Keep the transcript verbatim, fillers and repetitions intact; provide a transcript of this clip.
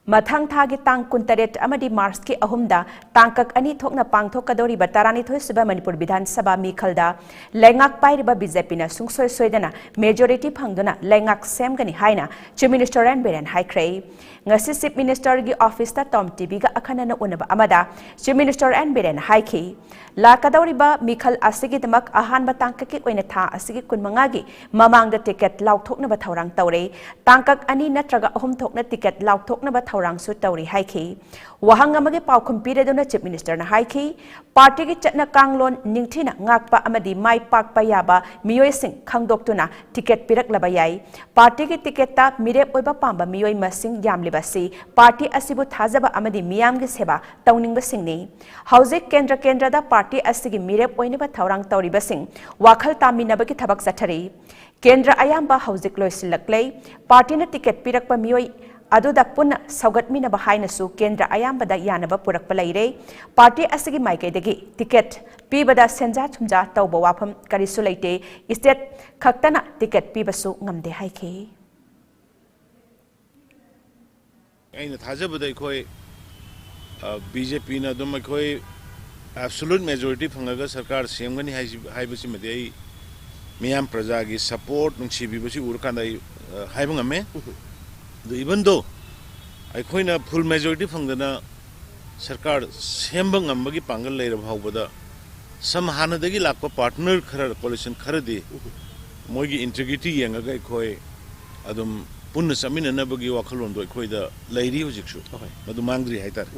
ꯃꯊꯪ ꯊꯥꯒꯤ ꯇꯥꯡ ꯀꯨꯟꯇꯔꯦꯠ ꯑꯃꯗꯤ ꯃꯥꯔꯆꯀꯤ ꯑꯍꯨꯝꯗ ꯇꯥꯡꯀꯛ ꯑꯅꯤ ꯊꯣꯛꯅ ꯄꯥꯡꯊꯣꯛꯀꯗꯧꯔꯤꯕ ꯇꯔꯥꯅꯤꯊꯣꯏ ꯁꯨꯕ ꯃꯅꯤꯄꯨꯔ ꯕꯤꯙꯥꯟ ꯁꯚꯥ ꯃꯤꯈꯜꯗ ꯂꯩꯉꯥꯛ ꯄꯥꯏꯔꯤꯕ ꯕꯤ ꯖꯦ ꯄꯤꯅ ꯁꯨꯡꯁꯣꯏ ꯁꯣꯏꯗꯅ ꯃꯦꯖꯣꯔꯤꯇꯤ ꯐꯪꯗꯨꯅ ꯂꯩꯉꯥꯛ ꯁꯦꯝꯒꯅꯤ ꯍꯥꯏꯅ ꯆꯤꯐ ꯃꯤꯅꯤꯁꯇꯔ ꯑꯦꯟ ꯕꯤꯔꯦꯟ ꯍꯥꯏꯈ꯭ꯔꯦ꯫ ꯉꯁꯤ ꯆꯤꯐ ꯃꯤꯅꯤꯁꯇꯔꯒꯤ ꯑꯣꯐꯤꯁꯇ ꯇꯣꯝ ꯇꯤꯚꯤꯒ ꯑꯈꯟꯅꯅ ꯎꯅꯕ ꯑꯃꯗ ꯆꯤꯐ ꯃꯤꯅꯤꯁꯇꯔ ꯑꯦꯟ ꯕꯤꯔꯦꯟ ꯍꯥꯏꯈꯤ, ꯂꯥꯛꯀꯗꯧꯔꯤꯕ ꯃꯤꯈꯜ ꯑꯁꯤꯒꯤꯗꯃꯛ ꯑꯍꯥꯟꯕ ꯇꯥꯡꯀꯛꯀꯤ ꯑꯣꯏꯅ ꯊꯥ ꯑꯁꯤꯒꯤ ꯀꯨꯟꯃꯉꯥꯒꯤ ꯃꯃꯥꯡꯗ ꯇꯤꯀꯦꯠ ꯂꯥꯎꯊꯣꯛꯅꯕ ꯊꯧꯔꯥꯡ ꯇꯧꯔꯦ꯫ ꯇꯥꯡꯀꯛ ꯑꯅꯤ ꯅꯠꯇ꯭ꯔꯒ ꯑꯍꯨꯝ ꯊꯣꯛꯅ ꯇꯤꯀꯦꯠ ꯂꯥꯎꯊꯣꯛꯅꯕ ꯊꯧꯔꯥꯡꯁꯨ ꯇꯧꯔꯤ ꯍꯥꯏꯈꯤ꯫ ꯋꯥꯍꯪ ꯑꯃꯒꯤ ꯄꯥꯎꯈꯨꯝ ꯄꯤꯔꯗꯨꯅ ꯆꯤꯐ ꯃꯤꯅꯤꯁꯇꯔꯅ ꯍꯥꯏꯈꯤ, ꯄꯥꯔꯇꯤꯒꯤ ꯆꯠꯅ ꯀꯥꯡꯂꯣꯟ ꯅꯤꯡꯊꯤꯅ ꯉꯥꯛꯄ ꯑꯃꯗꯤ ꯃꯥꯏ ꯄꯥꯛꯄ ꯌꯥꯕ ꯃꯤꯑꯣꯏꯁꯤꯡ ꯈꯪꯗꯣꯛꯇꯨꯅ ꯇꯤꯀꯦꯠ ꯄꯤꯔꯛꯂꯕ ꯌꯥꯏ꯫ ꯄꯥꯔꯇꯤꯒꯤ ꯇꯤꯀꯦꯠꯇ ꯃꯤꯔꯦꯞ ꯑꯣꯏꯕ ꯄꯥꯝꯕ ꯃꯤꯑꯣꯏ ꯃꯁꯤꯡ ꯌꯥꯝꯂꯤꯕ ꯑꯁꯤ ꯄꯥꯔꯇꯤ ꯑꯁꯤꯕꯨ ꯊꯥꯖꯕ ꯑꯃꯗꯤ ꯃꯤꯌꯥꯝꯒꯤ ꯁꯦꯕꯥ ꯇꯧꯅꯤꯡꯕꯁꯤꯡꯅꯤ꯫ ꯍꯧꯖꯤꯛ ꯀꯦꯟꯗ꯭ꯔ ꯀꯦꯟꯗ꯭ꯔꯗ ꯄꯥꯔꯇꯤ ꯑꯁꯤꯒꯤ ꯃꯤꯔꯦꯞ ꯑꯣꯏꯅꯕ ꯊꯧꯔꯥꯡ ꯇꯧꯔꯤꯕꯁꯤꯡ ꯋꯥꯈꯜ ꯇꯥꯃꯤꯟꯅꯕꯒꯤ ꯊꯕꯛ ꯆꯠꯊꯔꯤ꯫ ꯀꯦꯟꯗ꯭ꯔ ꯑꯌꯥꯝꯕ ꯍꯧꯖꯤꯛ ꯂꯣꯏꯁꯤꯜꯂꯛꯂꯦ꯫ ꯄꯥꯔꯇꯤꯅ ꯇꯤꯀꯦꯠ ꯄꯤꯔꯛꯄ ꯃꯤꯑꯣꯏ ꯑꯗꯨꯗ ꯄꯨꯟꯅ ꯁꯧꯒꯠꯃꯤꯟꯅꯕ ꯍꯥꯏꯅꯁꯨ ꯀꯦꯟꯗ꯭ꯔ ꯑꯌꯥꯝꯕꯗ ꯌꯥꯅꯕ ꯄꯨꯔꯛꯄ ꯂꯩꯔꯦ꯫ ꯄꯥꯔꯇꯤ ꯑꯁꯤꯒꯤ ꯃꯥꯏꯀꯩꯗꯒꯤ ꯇꯤꯀꯦꯠ ꯄꯤꯕꯗ ꯁꯦꯟꯖꯥ ꯊꯨꯝꯖꯥ ꯇꯧꯕ ꯋꯥꯐꯝ ꯀꯔꯤꯁꯨ ꯂꯩꯇꯦ꯫ ꯏꯁꯇꯦꯠ ꯈꯛꯇꯅ ꯇꯤꯀꯦꯠ ꯄꯤꯕꯁꯨ ꯉꯝꯗꯦ ꯍꯥꯏꯈꯤ꯫ ꯑꯩꯅ ꯊꯥꯖꯕꯗ ꯑꯩꯈꯣꯏ, ꯑ, ꯕꯤ ꯖꯦ ꯄꯤꯅ ꯑꯗꯨꯝ ꯑꯩꯈꯣꯏ absolute majority ꯐꯪꯉꯒ ꯁꯔꯀꯥꯔ ꯁꯦꯝꯒꯅꯤ ꯍꯥꯏꯁꯤ, ꯍꯥꯏꯕꯁꯤꯃꯗꯤ ꯑꯩ ꯃꯤꯌꯥꯝ ꯄ꯭ꯔꯖꯥꯒꯤ support, ꯅꯨꯡꯁꯤꯕꯤꯕꯁꯤ ꯎꯔꯀꯥꯟꯗ ꯑꯩ, ꯑ, ꯍꯥꯏꯕ ꯉꯝꯃꯦ꯫ ꯑꯗꯨ even though ꯑꯩꯈꯣꯏꯅ full majority ꯐꯪꯗꯅ ꯁꯔꯀꯥꯔ ꯁꯦꯝꯕ ꯉꯝꯕꯒꯤ ꯄꯥꯡꯒꯜ ꯂꯩꯔꯕ ꯐꯥꯎꯕꯗ, ꯁꯝ ꯍꯥꯟꯅꯗꯒꯤ ꯂꯥꯛꯄ partner ꯈꯔ, coalition ꯈꯔꯗꯤ ꯃꯣꯏꯒꯤ integrity ꯌꯦꯡꯉꯒ ꯑꯩꯈꯣꯏ ꯑꯗꯨꯝ ꯄꯨꯟꯅ ꯆꯠꯃꯤꯟꯅꯅꯕꯒꯤ ꯋꯥꯈꯜꯂꯣꯟꯗꯣ ꯑꯩꯈꯣꯏꯗ ꯂꯩꯔꯤ ꯍꯧꯖꯤꯛꯁꯨ꯫ ꯑꯍꯣꯏ꯫ ꯃꯗꯨ ꯃꯥꯡꯗ꯭ꯔꯤ ꯍꯥꯏꯇꯥꯔꯦ꯫